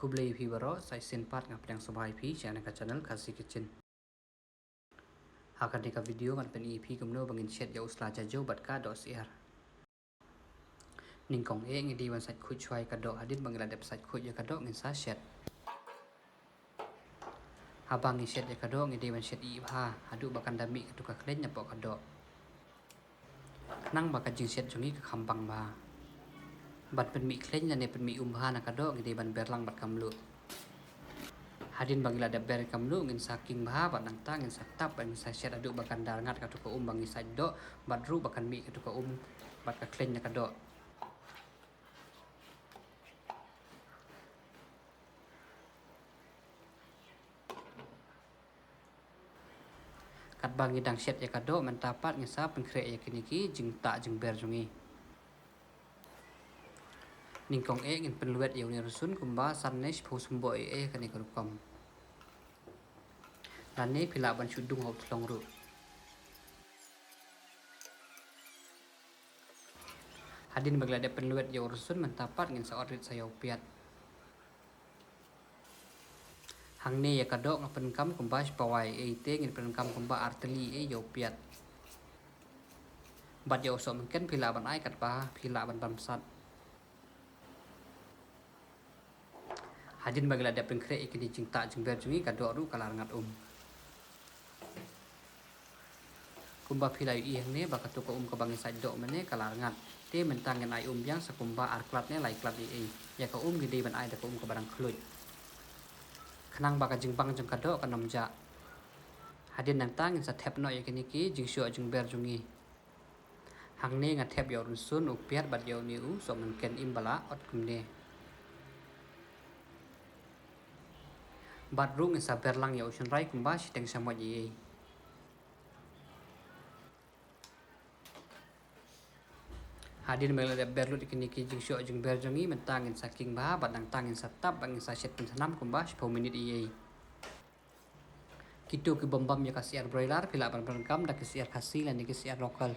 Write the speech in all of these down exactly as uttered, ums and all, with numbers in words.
Khublei ïa phi baroh, sa shisien pat nga pdiang sngewbha ïa phi sha kane ka channel Khasi Kitchen. Ha kane ka video ngan pyni ïa phi kumno ba ngin shet ïa u sla jajew bad ka dohsyiar. Nyngkong eh ngi dei ban sait khuid shuwa ïa ka doh, hadien ba ngi la dep sait khuid ïa ka doh ngin sa shet. Haba ngi shet ïa ka doh ngi dei ban shet ih bha haduh ba kan da mih katu ka khleiñ napoh ka doh. Khnang ba ka jingshet jong ngi ka kham bang bha. Ban pynmih khleiñ lane pynmih um bha na ka doh ngi dei ban ber lang bad ka mluh. Hadien ba ngi la dep ber ka mluh ngin sa king bha bad nangta ngin sa tap bad ngin sa shet haduh ba kan da rngat katu ka um ba ngi sait doh bad ruh ba kan mih katu ka um bad ka khleiñ na ka doh. Katba ngi dang shet ïa ka doh mynta pat ngin sa pynkhreh ïa kine ki jingtah jingber jong ngi. Nyngkong eh ngin pynlwet ïa une u rynsun kumba san ne shiphew symboh eh, eh kane ka rukom. Lane phi lah ban shu dung ha u thlong ruh. Hadien ba ngi la dep pynlwet ïa u rynsun mynta pat ngin sa ot rit sa ïa u piat. Hangne ïa ka doh nga pyndonkam kumba shi pawa eh, te ngin pyndonkam kumba ar tylli eh ïa u piat. Bad ïa u sohmynken phi lah ban ai katba phi lah ban bamsat. Hadien ba ngi la dep pynkhreh ïa kine jingtah jingber jong ngi ka doh ruh ka la rngat um. Kumba phi la ïohi hangne ba katu ka um kaba ngi sait doh mynne ka la rngat. Te mynta ngin ai um biang sa kumba ar klat ne lai klat ei ei. Ïa ka um ngi dei ban ai da ka um kaba dang khluit. Khnang ba ka jingbang jong ka doh kan ym jah. Hadien nangta ngin sa thep noh ïa kine ki jingshoh jingber jong ngi. Hangne nga thep ïa u rynsun, u piat bad ïa une u sohmynken im ba la ot kumne. Bad ruh ngin sa ber lang ïa u shynrai kumba shiteng shamoit ei ei. Hadien ba ngi la dep ber lut ïa kine ki jingshoh jingber jong ngi mynta ngin sa king bha bad nangta ngin sa tap bad ngin sa shet pynsnam kumba shiphew minit ei ei. Kito ki bym bam ïa ka syiar broiler phi lah ban pyndonkam da ki syiar Khasi lane ki syiar local.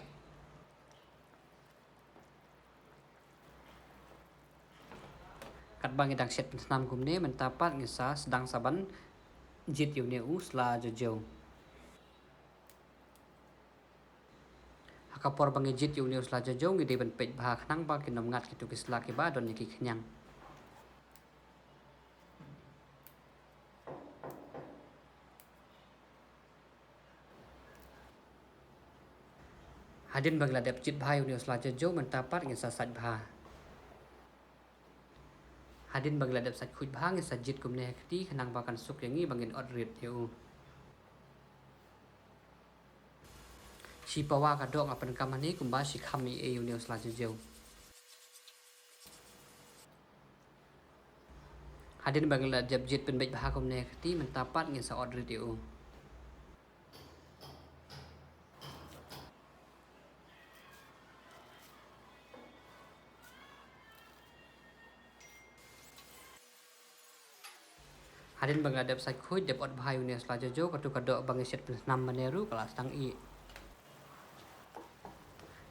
Katba ngi dang shet pynsnam kumne mynta pat ngi sa sdang sa ban jied ïa une u sla jajew. Ha ka por ba ngi jied ïa une u sla jajew ngi dei ban peit bha khnang ba kin ym ngat kito ki sla kiba don ïa ki khñiang. Hadien ba ngi la dep jied bha ïa une u sla jajew mynta pat ngin sa sait bha. Hadien ba ngi la dep sait khuid bha ngin sa jied kumne ha kti khnang ba kan suk ïa ngi ba ngin ot rit ïa u. Shi pawa ka doh nga pyndonkam hangne kumba shi kham ei ei une u sla jajew. Hadien ba ngi la dep jied pynbeit bha kumne ha kti mynta pat ngin sa ot rit ïa u. Hadien ba ngi la dep sait khuid dep ot bha ïa une u sla jajew katu ka doh ba ngi shet pynsnam mynne ruh ka la sdang ih.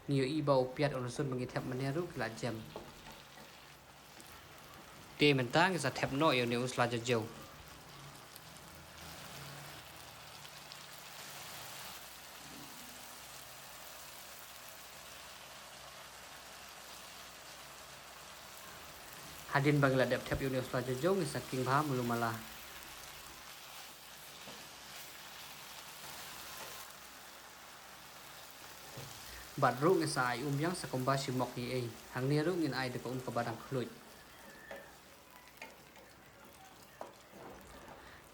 Ngi ïohi ba u piat u rynsun ba ngi thep mynne ruh ki la jem. Te mynta ngi sa thep noh ïa une u sla jajew. Hadien ba ngi la dep thep ïa une u sla jajew ngi sa king bha malu mala. Bad ruh ngi sa ai um biang sa kumba shi mok ei ei. Hangne ruh ngin ai da ka um kaba dang khluit.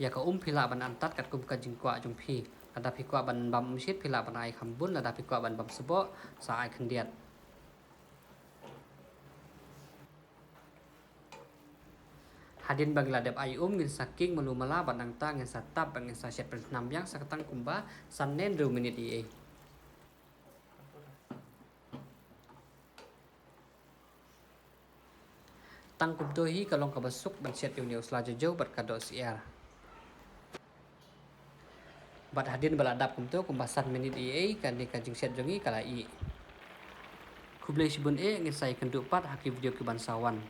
Ïa ka um phi lah ban antat katkum ka jingkwah jong phi. Lada phi kwah ban bam um shit phi lah ban ai kham bun, lada phi kwah ban bam sboh sa ai khyndiat. Hadien ba ngi la dep ai um ngin sa king malu mala bad nangta ngin sa tap bad ngin sa shet pynsnam biang sa katang kumba san ne hynriew minit ei ei. Tang kumto hi ka long kaba suk ban shet ïa une u sla jajew bad ka doh syiar. Bad hadien ba la dap kumto kumba san minit ei ei kane ka jingshet jong ngi ka la ih. Khublei shibun eh, ngin sa ïakynduh pat ha ki video ki ban sa wan.